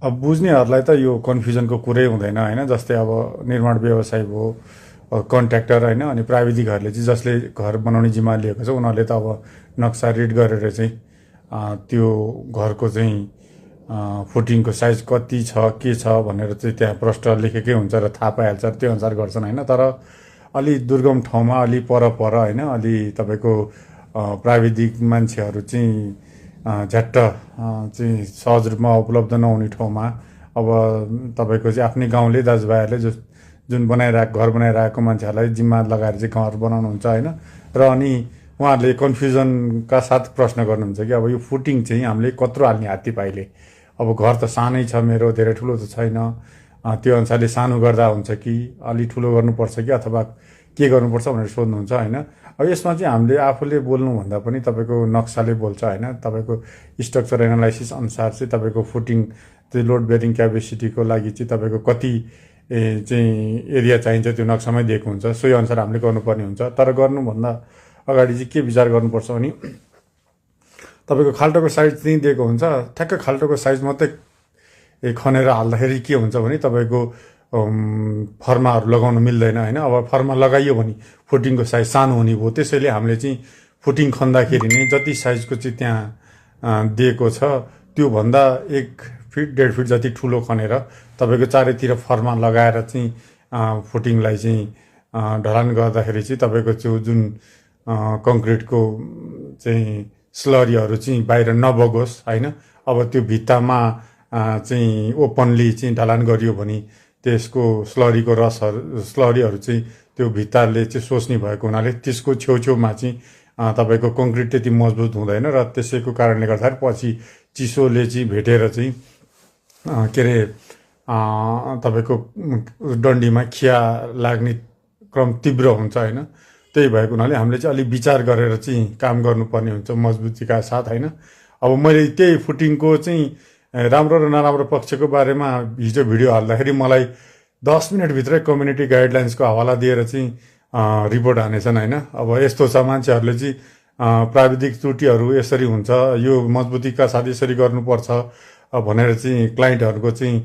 अब बुझ्नेहरूलाई त यो कन्फ्युजनको कुरै हुँदैन होइन। जस्तै अब निर्माण व्यवसाय भयो, कन्ट्र्याक्टर होइन, अनि प्राविधिकहरूले चाहिँ जसले घर बनाउने जिम्मा लिएको छ उनीहरूले त अब नक्सा रिड गरेर चाहिँ त्यो घरको चाहिँ फुटिङको साइज कति छ के छ भनेर चाहिँ त्यहाँ प्रष्ट लेखेकै हुन्छ र थाहा पाइहाल्छ, त्यो अनुसार गर्छन् होइन। तर अलि दुर्गम ठाउँमा अलि पर पर होइन, अलि तपाईँको प्राविधिक मान्छेहरू चाहिँ झ्याट्ट चाहिँ सहज रूपमा उपलब्ध नहुने ठाउँमा अब तपाईँको चाहिँ आफ्नै गाउँले दाजुभाइहरूले जुन बनाइरहेको घर बनाइरहेको मान्छेहरूलाई जिम्मा लगाएर चाहिँ घर बनाउनुहुन्छ होइन। र अनि उहाँहरूले कन्फ्युजनका साथ प्रश्न गर्नुहुन्छ कि अब यो फुटिङ चाहिँ हामीले कत्रो हाल्ने हात्ती पाइले, अब घर त सानै छ मेरो, धेरै ठुलो त छैन, त्यो अनुसारले सानो गर्दा हुन्छ कि अलि ठुलो गर्नुपर्छ कि अथवा के गर्नुपर्छ भनेर सोध्नुहुन्छ होइन। अब यसमा चाहिँ हामीले आफूले बोल्नुभन्दा पनि तपाईँको नक्साले बोल्छ होइन। तपाईँको स्ट्रक्चर एनालाइसिस अनुसार चाहिँ तपाईँको फुटिङ त्यो लोड बेरिङ क्यापेसिटीको लागि चाहिँ तपाईँको कति चाहिँ एरिया चाहिन्छ त्यो नक्सामै दिएको हुन्छ, सोही अनुसार हामीले गर्नुपर्ने हुन्छ। तर गर्नुभन्दा अगाडि चाहिँ के विचार गर्नुपर्छ भने तपाईँको खाल्टोको साइज चाहिँ दिएको हुन्छ, ठ्याक्क खाल्टोको साइज मात्रै खनेर हाल्दाखेरि के हुन्छ भने तपाईँको फर्माहरू लगाउनु मिल्दैन होइन। अब फर्मा लगाइयो भने फुटिङको साइज सानो हुने भयो, त्यसैले हामीले चाहिँ फुटिङ खन्दाखेरि नै जति साइजको चाहिँ त्यहाँ दिएको छ त्योभन्दा 1 फिट 1.5 फिट जति ठुलो खनेर तपाईँको चारैतिर फर्मा लगाएर चाहिँ फुटिङलाई चाहिँ ढलान गर्दाखेरि चाहिँ तपाईँको त्यो जुन कङ्क्रिटको चाहिँ स्लरीहरू चाहिँ बाहिर नबगोस् होइन। अब त्यो भित्तामा चाहिँ ओपनली चाहिँ ढलान गरियो भने त्यसको स्लरीको स्लरीहरू चाहिँ त्यो भित्ताले चाहिँ सोच्ने भएको हुनाले त्यसको छेउछेउमा चाहिँ तपाईँको कङ्क्रिट त्यति मजबुत हुँदैन र त्यसैको कारणले गर्दाखेरि पछि चिसोले चाहिँ भेटेर चाहिँ के अरे तपाईँको डन्डीमा खिया लाग्ने क्रम तीव्र हुन्छ होइन। त्यही भएको हुनाले हामीले चाहिँ अलिक विचार गरेर चाहिँ काम गर्नुपर्ने हुन्छ मजबुतीका साथ होइन। अब मैले त्यही फुटिङको चाहिँ राम्रो र नराम्रो पक्षको बारेमा हिजो भिडियो हाल्दाखेरि मलाई 10 मिनटभित्रै कम्युनिटी गाइडलाइन्सको हवाला दिएर चाहिँ रिपोर्ट हानेछन् होइन। अब यस्तो छ मान्छेहरूले चाहिँ प्राविधिक त्रुटिहरू यसरी हुन्छ, यो मजबुतीका साथ यसरी गर्नुपर्छ भनेर चाहिँ क्लाइन्टहरूको चाहिँ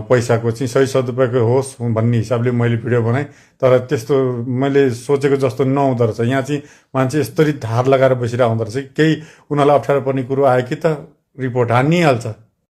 पैसाको चाहिँ सही सदुपयोग होस् भन्ने हिसाबले मैले भिडियो बनाएँ। तर त्यस्तो मैले सोचेको जस्तो नहुँदो रहेछ। यहाँ चाहिँ मान्छे यस्तरी धार लगाएर बसिरहेको हुँदो रहेछ, केही उनीहरूलाई अप्ठ्यारो पर्ने कुरो आयो कि त रिपोर्ट हानिहाल्छ।